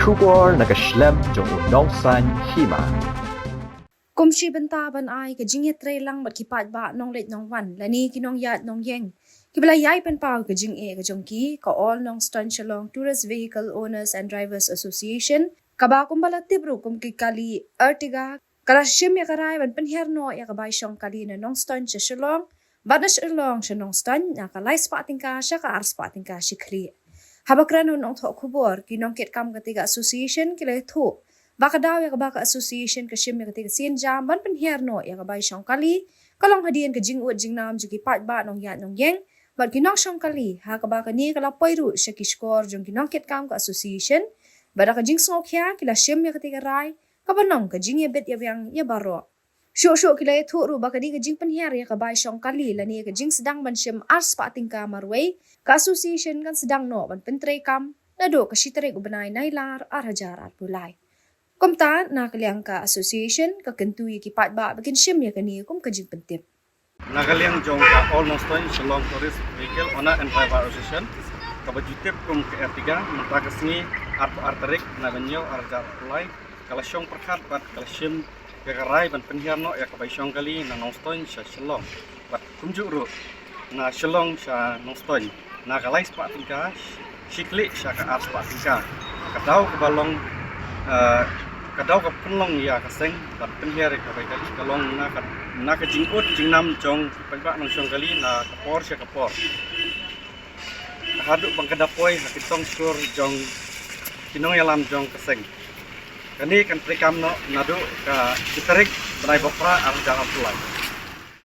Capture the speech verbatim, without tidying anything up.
Khubor na ka shlem jong u nongsan hima. Kum shi bynta ban ai ka jingïatreilang bad ki paidbah nongleit nongwan lane ki nongïaid nongïeng kiba la ïai pynpaw ka jingeh ka jong ki, ka All Nongstoiñ Shillong Tourist Vehicle Owners and Drivers Association, kaba kumba la tip ruh kum ki kali Ertiga, ka la shim ïa ka rai ban pynhiar noh ïa ka bai shong kali na Nongstoiñ sha Shillong bad na Shillong sha Nongstoiñ na ka lai spah tyngka sha ka ar spah tyngka shi khlieh. Haba kren u nongthoh khubor ki nongkitkam kata ka association ki la ïathuh ba ka daw ïa kaba ka association ka shim ïa kata ka sienjam ban pynhiar noh ïa ka bai shong kali ka long hadien ka jingud jingnam jong ki paidbah nongïaid nongïeng bad ki nongshong kali, ha kaba kane ka la poi ruh sha ki shkor jong ki nongkitkam ka association, bad da ka jingsngewkhia ki la shim ïa kata ka rai kaba long ka jingïabit ïabiang ïa baroh. Shuh shuh ki la ïathuh ruh ba ka dei ka jingpynhiar ïa ka bai shong kali lane ka jingsdang ban shim ar spah tyngka marwei, ka association kan sdang noh ban pyntreikam naduh ka shi tarik u bnai Nailar ar hajar arphew lai. Kumta na ka liang ka association ka kyntu ïa ki paidbah ba kin shim ïa kane kum ka jingpyntip. Na ka liang jong ka All Nongstoiñ Shillong Tourist Vehicle Owner and Driver Association, kaba ju tip kum ka Ertiga, mynta ka sngi arphew ar tarik na ka hynñiew ar hajar arphew lai, ka la shong pyrkhat bad ka la shim ïa ka rai ban pynhiar noh ïa ka bai shong kali na Nongstoiñ sha Shillong bad kumjuh ruh na Shillong sha Nongstoiñ na ka lai spah tyngka shi khlieh sha ka ar spah tyngka. Ka daw kaba long, eh, ka daw kaba pynlong ïa ka seng ban pynhiar ïa ka bai kali ka long na ka, na ka jingud jingnam jong ki paidbah nongshong kali na ka por sha ka por. Ka haduh ban ka da poi ha ki tong skur jong ki nongïalam jong ka seng. Kane kan treikam noh naduh ka shi tarik bnai ba phra ar hajar arphew lai.